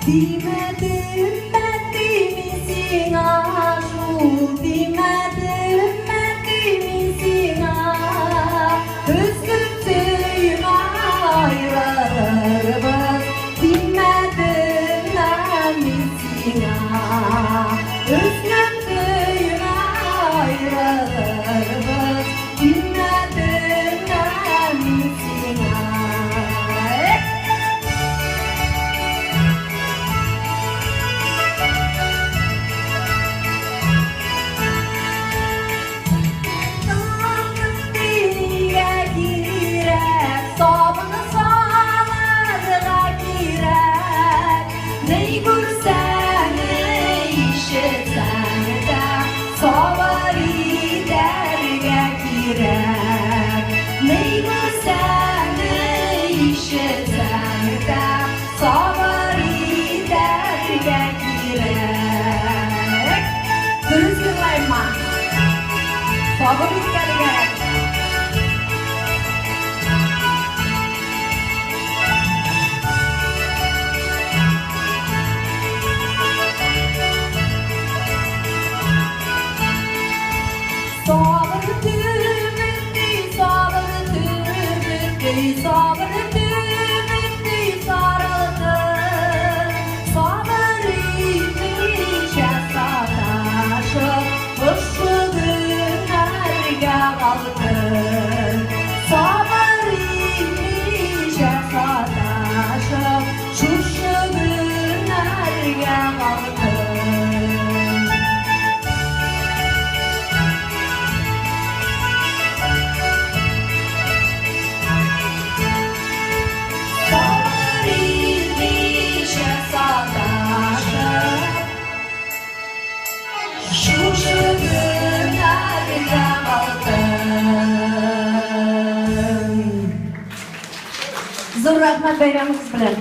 Тимәдем, әти, мин сиңа шул, тимәдем, әти, мин сиңа. Өзлеп сөймә аерылырбыз, тимәдем, мин сиңа. Өзлеп сөймә аерылырбыз, тимәдем, мин сиңа. Нигә кирәк, сабын салырга кирәк. Ни күрсәң, ни ишетсәң дә, сабыр итәргә кирәк. Ни күрсәң, ни ишетсәң дә, сабыр итәргә кирәк. Дөрес җырлыйммы? Сабыр итәргә кирәк. Сабыр төбендәй, сабыр төбендәй, сабыр төбендәй сарылды. Сабыр итмичә саташып, шушы көннәргә калды. Сабыр итмичә саташып, шушы көннәргә калды. Сабыр итмичә саташып, шушы көннәргә калдым. Зур рәхмәт бәйрәмегез белән.